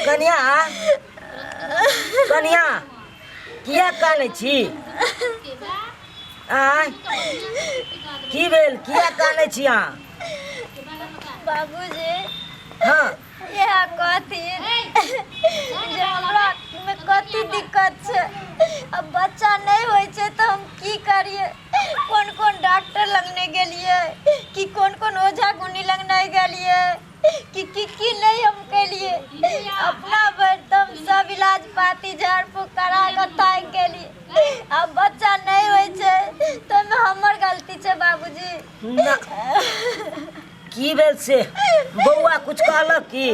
कनिया, कनिया, किया कानै छी? आँय, की भेल? किया कानै छी अहाँ? बाबूजी। हाँ। इएह कहथिन जे हमरा मे कथी दिक्कत छै। अब बच्चा नहि होइ छै तऽ हम की करियै? कोन कोन डॉक्टर लग नहि गेलियै, कि कोन कोन ओझा गुनी लग नहि गेलियै, कि की की नहि हम केलियै। अपना भरि तऽ हम सब इलाज पाती झाड़ फूक करा कऽ थाकि गेलियै। आब बच्चा नहि होइ छै तऽ ओहिमे हमर गलती छै बाबूजी? ना, की भेल से बौआ कुछ कहलक की?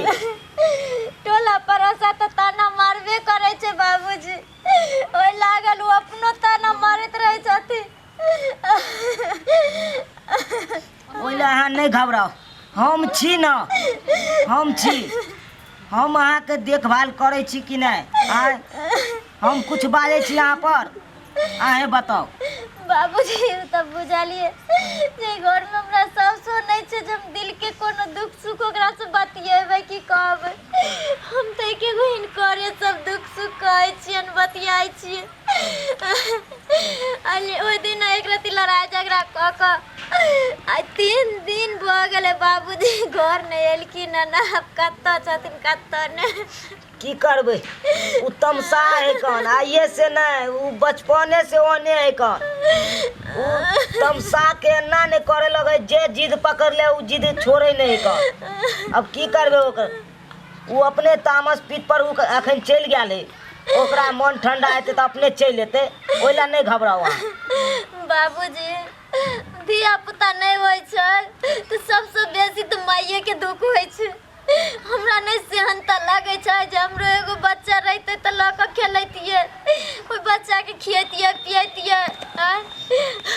टोला पड़ोसा तऽ ताना मारबे करै छै बाबूजी। ओहि लागल ओ अपनो ताना मारैत रहै छथिन। ओहि लए अहाँ नहि घबराउ, हम छी ने, हम छी। हम अहाँके देखभाल करै छी कि नहि? आँय, हम कुछ बाजै छी अहाँ पर? अहें बताउ। बाबूजी, तऽ बुझलियै जे घरमे हमरा सासो नहि छै जे हम दिलके कोनो दुख सुख ओकरासँ बतियेबै कि कहबै। हम तऽ एके गो हिनकरे सब दुख सुख कहै छियनि, बतियाइ छियै। ओहि दिन एक रति लड़ाइ झगड़ा कऽ कऽ आइ 3 दिन भऽ गेलै, बाबूजी घर नहि एलखिन हन। आब कतऽ छथिन, कतऽ नहि। की करबै, ओ तमसा है कन। आइए से नहि, ओ बचपने से ओने है कन। ओ तमसा के एना नहि करे लगे, जे जिद पकड़ ले ओ जिद छोड़े नहि कन। अब की करबै ओकर? ओ अपने तामस पीठ पर ओ अखन चलि गेल है। ओकरा मन ठंडा हेतै तऽ अपने चलि एतै। ओहि लए नहि घबराउ अहाँ। बाबूजी, धिया पुता नहि होइ छै तऽ सबसँ बेसी तऽ माइएके दुःख होइ छै। हमरा नहि सेहनता लागै छै जे हमरो एगो बच्चा रहितै तऽ लऽ कऽ खेलैतियै, ओहि बच्चाके खियैतियै पियैतियै। आँय,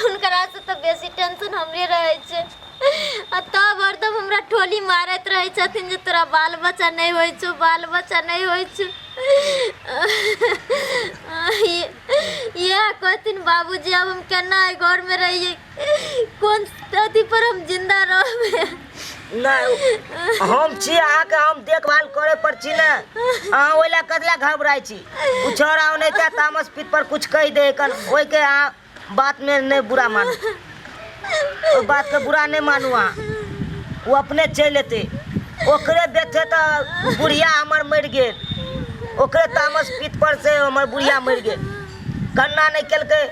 हुनकरासँ तऽ बेसी टेंशन हमरे रहै छै। आ तब हरदम हमरा ठोली मारैत रहै छथिन जे तोरा बाल बच्चा नहि होइ छौ, बाल बच्चा नहि होइ छौ। इएह कहथिन बाबूजी, आब हम केना एहि घरमे रहियै? कोन अथी पर हम जिंदा रहबै? नहि, हम छी अहाँके, हम देखभाल करे पर छी ने। अहाँ ओहि लए कतला घबराइ छी? ओ छौड़ा ओनाहिते तामस पीठ पर कुछ कहि दे कन, ओहिके अहाँ बातमे नहि बुरा मानू, ओहि बातके बुरा नहि मानू अहाँ। ओ अपने चलि एतै। ओकरे बेथे तऽ बुढ़िया हमर मरि गेल। ओकरे तामस पीठ पर से हमर बुढ़िया मरि गेल। कन्ना नहि केलकै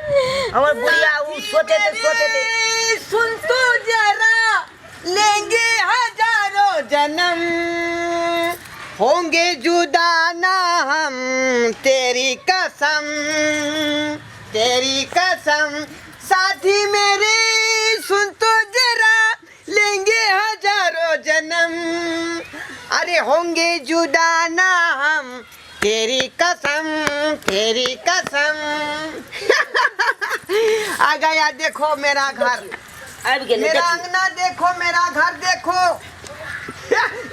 हमर बुढ़िया। ओ सोचैत सोचैत सुन तो जरा, लेंगे हजारों जन्म, होंगे जुदा ना हम, तेरी कसम, तेरी कसम। साथी मेरे सुन तो जरा, लेंगे हजारों जन्म, अरे होंगे जुदा ना हम, तेरी कसम, तेरी कसम। आ गया, देखो मेरा घर। आबि गेलै। मेरा देखियौ। अंगना देखो, मेरा घर देखो।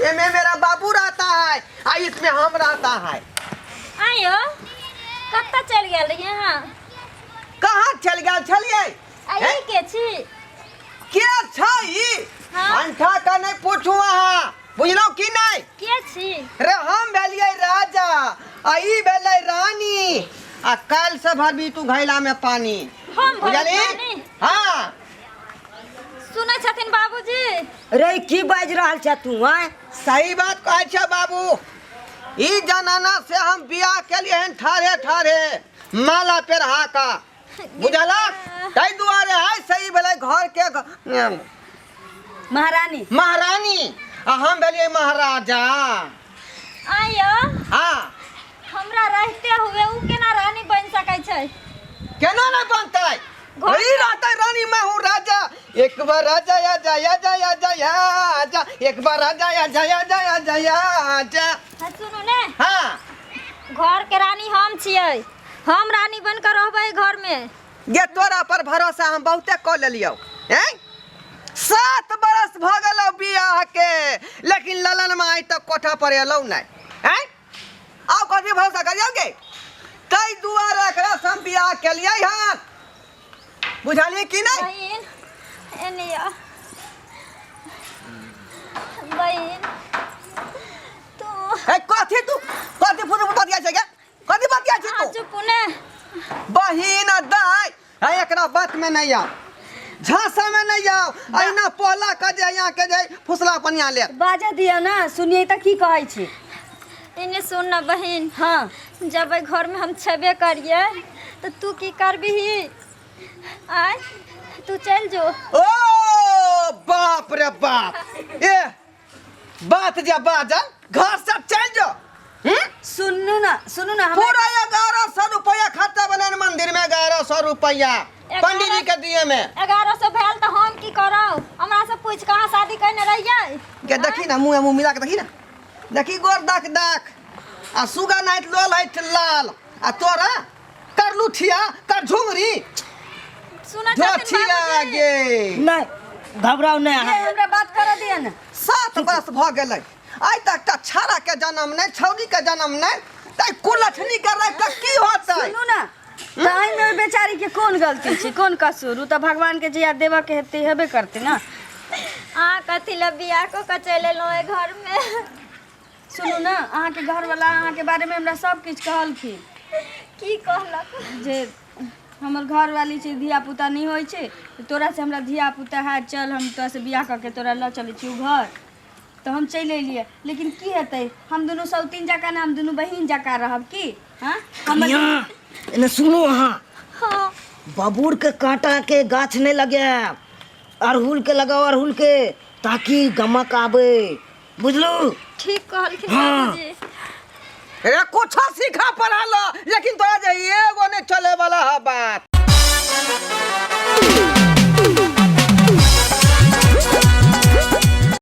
ये में मेरा बाबू रहता है आ इसमें हम रहता है। आइयो, कतऽ चलि गेल रहियै अहाँ? कहाँ चल गया छलिए? आ ई के छी? के छै ई? हाँ। अंठा का नहीं पूछू अहाँ, बुझलहुँ की नहीं? के छी? रे, हम भेलियै राजा आ ई भेलै रानी। आ काल्हि से भरबी तू घैला में पानी। हम भरब बुझलही? पानी? हाँ। सुनै छथिन बाबूजी? रे, की बाजि रहल छ तू? आँय? सही बात कहै छै बाबू। ई जनाना से हम बियाह केलिए हन ठाढ़े ठाढ़े माला पेरहा का, बुझला? ताहि दुआरे है सही भेलै घर के महारानी। महारानी आ हम भेलियै महाराजा। आइयो। हाँ। हमरा रहते हुए उ केना रानी बनि सकै छै? केना नहीं बनतै? ई रहतै रानी, मैं हूँ राजा। एक बार राजा आजा आजा आजा आजा, एक बार राजा आजा आजा आजा आजा। हाँ, सुनू ने। हाँ। घर के रानी हम छियै। हम रानी बन के रहबै घर में। गे, तोरा पर भरोसा हम बहुते कऽ लेलियौ। हैं, 7 बरस भऽ गेलौ बियाह के, लेकिन ललन में आइ तक कोठा पर एलौ नहि। हैं, आब कथी भरोसा करियौ गे? ताहि दुआरे एकरा से हम बियाह केलियै हन, बुझलियै कि नहि? बहिन, एने आ। बहिन, तू ए कथी तू कथी फुदू बतिया छै गे कथी बतिया छै अहाँ तू चुप ने। बहिन दाय है एकरा बात में नहीं आओ, झांसा में नहीं आओ। अहिना पोला के जे यहाँ के जे फुसला पनिया ले। बाजऽ दिअ ने, सुनियै तऽ की कहै छी। एने सुन ना बहिन। हाँ। जब एहि घर में हम छेबे करिए तो तू की करबिही? आय तू चल जो। ओ बाप रे बाप, ए बात जे बाजल घर से चल जो। सुनू ना, सुनू ना, हमरा पूरा 1100 रुपया खर्चा भेलै मंदिर में, 1100 रुपया पंडित जी के दिए में। 1100 भेल तऽ हम की करब? हमरा से पूछ कहाँ शादी करने रहियै? के देखी ना, मुँह मुँह मिला के देखी ना, देखी गोर दख दख आ सुगा नाइट लोल है लाल आ तोरा कर लुठिया कर झुमरी सुना छथिन झोठिया बाबूजी। गे। नहि घबराउ नहि ए, अहाँ। हमरा बात करऽ दिअ ने। 7 बरस भऽ गेलै, आइ तक तऽ छाड़ा के जन्म नहि, छौड़ी के जन्म नहि, तऽ कुलछनी के राखि कऽ की होतै? सुनू ना, तऽ एहिमे ओहि बेचारी के कोन गलती छै, कोन कसूर? ओ तऽ भगवान के जहिया देबऽ के हेतै हेबे करतै ना। अहाँ कथी लए बियाह कऽ कऽ चलि एलहुँ एहि घरमे? सुनू ने, अहाँके घरवला अहाँके बारेमे हमरा सब किछु कहलखिन। की कहलक? जे हमर घरवाली छै, धिया पुता नहि होइ छै, तोरा से हमरा धिया पुता है, चल हम तोरा से बियाह कऽ के तोरा लऽ चलै छी घर। तऽ हम चलि एलियै, लेकिन की हेतै, हम दुनू सौतीन जकाँ ने, हम दुनू बहिन जकाँ रहब की? हाँ हमर कनिया, एने सुनू अहाँ। हाँ। बबूर के कांटा के गाछ नहीं लगायब, अड़हुल के लगाओ, अड़हुल के, ताकि गमक आबे, बुझलू? ठीक कहलखिन हाँ। बाबूजी। रे कुछो सीखा पढ़ा लो, लेकिन तोरा जे एगो नहीं चले वाला है बात।